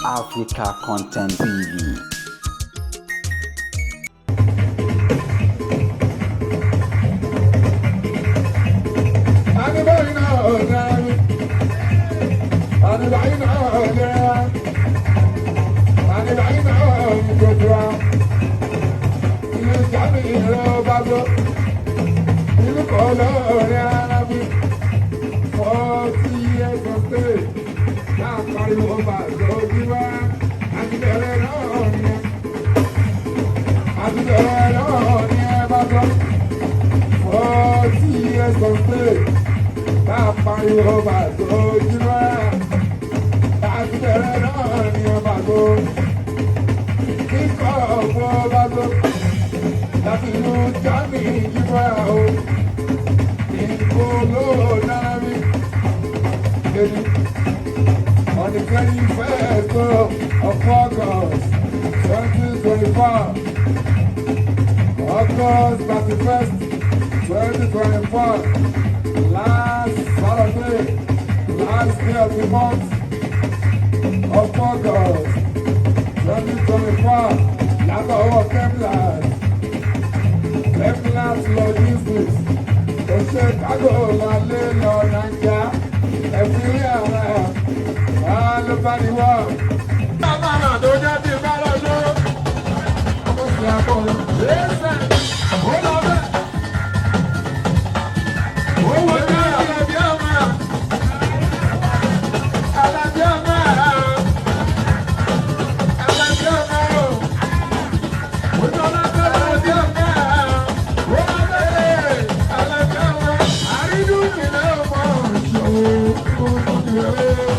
Africa Content TV. On the 21st of August, 2024, August 31st, 2024, last Saturday, last day of the month of August, 2024, látọwọ́ Kemlas, Kemlas Logistics, tó ṣe kágò lálé lọ Naija, ẹ̀fírí àwọn all over the world. Bàbá tó jẹ́ ti bá lọ́jọ́. Ọmọ sì àpò lẹ́sẹ̀. Ó lọ bẹ́ẹ̀. Owó ní Alábí ọmọ. Alábí ọmọ. Alábí ọmọ. Ojú ọlọ́pẹ́ Alábí ọmọ. Ó lọ bẹ́ẹ̀. Alábí ọmọ. Àrídùn mi náà mọ̀ ṣòwò. Ó lọ bẹ́ẹ̀.